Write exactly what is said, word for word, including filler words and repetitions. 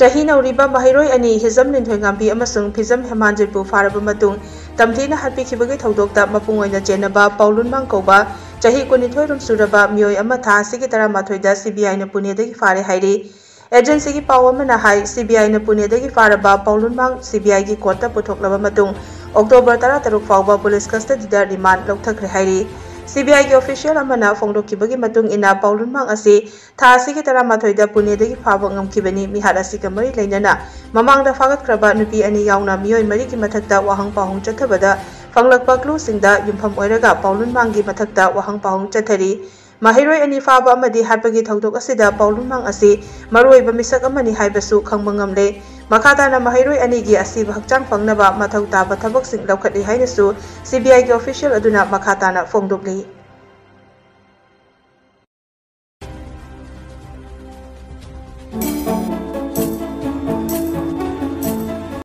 ꯆꯍꯤ ꯅꯧꯔꯤꯕ ꯃꯍꯩꯔꯣꯏ ꯑꯅꯤ ꯍꯤꯖꯝ ꯂꯤꯟꯊꯣꯏꯉꯥꯝꯕꯤ ꯑꯃꯁꯨꯡ ꯐꯤꯖꯝ ꯍꯦꯃꯥꯟꯖꯤꯠꯄꯨ ꯐꯥꯔꯕ ꯃꯇꯨꯡ ꯇꯝꯊꯤꯅ ꯍꯥꯠꯄꯤꯈꯤꯕꯒꯤ ꯊꯧꯗꯣꯛꯇ ꯃꯄꯨꯡ ꯑꯣꯏꯅ ꯆꯦꯟꯅꯕ ꯄꯥꯎꯂꯨꯟꯃꯥꯡ ꯀꯧꯕ ꯆꯍꯤ ꯀꯨꯟꯅꯤꯊꯣꯏ ꯔꯣꯝ ꯁꯨꯔꯕ ꯃꯤꯑꯣꯏ ꯑꯃ ꯊꯥ ꯑꯁꯤꯒꯤ ꯇꯔꯥꯃꯥꯊꯣꯏꯗ CBIꯅ ꯄꯨꯅꯦꯗꯒꯤ ꯐꯥꯔꯦ ꯍꯥꯏꯔꯤ꯫ ꯑꯦꯖꯦꯟꯁꯤꯒꯤ ꯄꯥꯎ ꯑꯃꯅ ꯍꯥꯏ, CBIꯅ ꯄꯨꯅꯦꯗꯒꯤ ꯐꯥꯔꯕ ꯄꯥꯎꯂꯨꯟꯃꯥꯡ CBIꯒꯤ ꯀꯣꯔꯠꯇ ꯄꯨꯊꯣꯛꯂꯕ ꯃꯇꯨꯡ ꯑꯣꯛꯇꯣꯕꯔ ꯇꯔꯥꯇꯔꯨꯛ ꯐꯥꯎꯕ ꯄꯨꯂꯤꯁ ꯀꯁꯇꯗꯤꯗ ꯔꯤꯃꯥꯟ ꯂꯧꯊꯈ꯭ꯔꯦ ꯍꯥꯏꯔꯤ꯫ CBIꯒꯤ ꯑꯣꯐꯤꯁꯤꯌꯦꯜ ꯑꯃꯅ ꯐꯣꯡꯗꯣꯛꯈꯤꯕꯒꯤ ꯃꯇꯨꯡ ꯏꯟꯅ ꯄꯥꯎꯂꯨꯟꯃꯥꯡ ꯑꯁꯤ ꯊꯥ ꯑꯁꯤꯒꯤ ꯇꯔꯥꯃꯥꯊꯣꯏꯗ ꯄꯨꯅꯦꯗꯒꯤ ꯐꯥꯕ ꯉꯝꯈꯤꯕꯅꯤ꯫ ꯃꯤꯍꯥꯠ ꯑꯁꯤꯒ ꯃꯔꯤ ꯂꯩꯅꯅ ꯃꯃꯥꯡꯗ ꯐꯥꯒꯠꯈ꯭ꯔꯕ ꯅꯨꯄꯤ ꯑꯅꯤ ꯌꯥꯎꯅ ꯃꯤꯑꯣꯏ ꯃꯔꯤꯒꯤ ꯃꯊꯛꯇ ꯋꯥꯍꯪ ꯄꯥꯎꯍꯪ ꯆꯠꯊꯕꯗ ꯐꯪꯂꯛꯄ clueꯁꯤꯡꯗ ꯌꯨꯝꯐꯝ ꯑꯣꯏꯔꯒ ꯄꯥꯎꯂꯨꯟꯃꯥꯡꯒꯤ ꯃꯊꯛꯇ ꯋꯥꯍꯪ ꯄꯥꯎꯍꯪ ꯆꯠꯊꯔꯤ꯫ ꯃꯍꯩꯔꯣꯏ ꯑꯅꯤ ꯐꯥꯕ ꯑꯃꯗꯤ ꯍꯥꯠꯄꯒꯤ ꯊꯧꯗꯣꯛ ꯑꯁꯤꯗ ꯄꯥꯎꯂꯨꯟꯃꯥꯡ ꯑꯁꯤ ꯃꯔꯨꯑꯣꯏꯕ ꯃꯤꯁꯛ ꯑꯃꯅꯤ ꯍꯥꯏꯕꯁꯨ ꯈꯪꯕ ꯉꯝꯂꯦ꯫ ꯃꯈꯥ ꯇꯥꯅ ꯃꯍꯩꯔꯣꯏ ꯑꯅꯤꯒꯤ ꯑꯁꯤꯕ ꯍꯛꯆꯥꯡ ꯐꯪꯅꯕ ꯃꯊꯧ ꯇꯥꯕ ꯊꯕꯛꯁꯤꯡ ꯂꯧꯈꯠꯂꯤ ꯍꯥꯏꯅꯁꯨ CBIꯒꯤ ꯑꯣꯐꯤꯁꯤꯌꯦꯜ ꯑꯗꯨꯅ ꯃꯈꯥ ꯇꯥꯅ ꯐꯣꯡꯗꯣꯛꯂꯤ꯫